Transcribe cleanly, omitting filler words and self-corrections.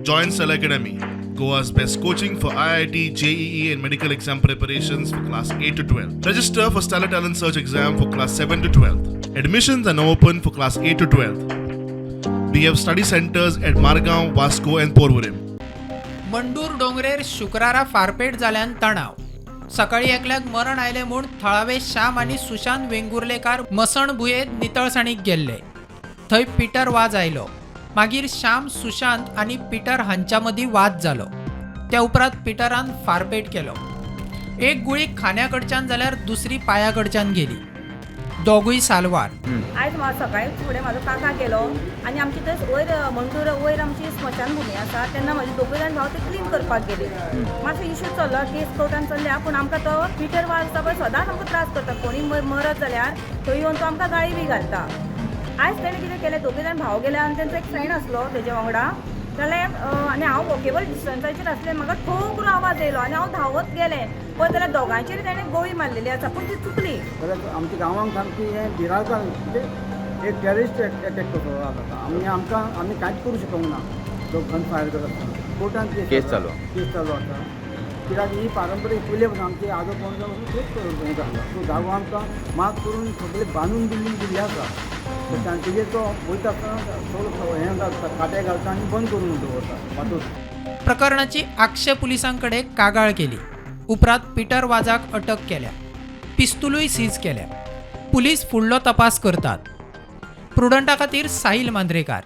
Join Stellar Academy, Goa's best coaching for IIT, JEE, and medical exam preparations for class 8 to 12. Register for Stellar Talent Search exam for class 7 to 12. Admissions are now open for class 8 to 12. We have study centers at Margaon, Vasco, and Porvorim. Mandur डोंगरेर शुक्रारा फारपेट जाल्यान तणाव. सकाळी एकल्याक मरण आयलें म्हूण थळावे श्याम आनी सुशांत वेंगुर्लेकार मसणभुंयेंत नितळसाणीक गेल्ले. थंय पिटर वाज आयलो. मागीर श्याम, सुशांत आनी पिटर हांच्या मदीं वाद जालो. त्या उपरांत पिटरान फारपेट केलो. एक गुळी खांद्या कडच्यान जाल्यार दुसरी पांया कडच्यान गेली. दोगूय साल्वार. आयज सकाळी फुडें म्हाजो काका गेलो आनी आमची थंय वयर मंडूर वयर आमची स्मशानभुमी आसा, तेन्ना म्हाजे दोगूय जाण भाव ते क्लीन करपाक गेले. मातसो इशू चल्लो, केस कोर्टान चल्ल्या, पूण आमकां तो पिटर वाज आसा पळय, सदांच आमकां त्रास करता. कोणी मरत जाल्यार थंय येवन तो आमकां गाळी बी घालता. आयज तेणें कितें केलें, दोगूय जाण भाव गेले आनी तेंचो एक फ्रेंड आसलो तेज्या वांगडा जाल्यार, आनी हांव वॉकेबल डिस्टन्साचेर आसलें. म्हाका ठो करून आवाज येयलो आनी हांव धांवत गेलें. पळय जाल्यार दोगांचेर तेणें गोळी मारलेली आसा, पूण ती चुकली. जाल्यार आमच्या गांवांक सामकी हें भिरांत, म्हणजे एक टेररिस्ट एटॅक कसो जाता. आमी आमकां आमी कांयच करूं शकूंक ना. तो गन फायर करता आसतना कोर्टान केस चालू. केस चालू आसा. कित्याक ही पारंपरीक पयले पासून आमची आजो पणजो पासून तेच हें जाल्लो. सो जागो आमकां मात करून सगळे बांदून बिल्डींग दिल्ली आसा. तेजेर तो वयता आसतना सगळो हें घालता, कांटे घालता आनी बंद करून दवरता वाटोच. प्रकरणाची आगशे पुलिसांकडे कागाळ केली. उपरांत पिटर वाजाक अटक केल्या. पिस्तुलूय सीज केल्या. पुलीस फुडलो तपास करतात. प्रुडंटा खातीर साहिल मांद्रेकार.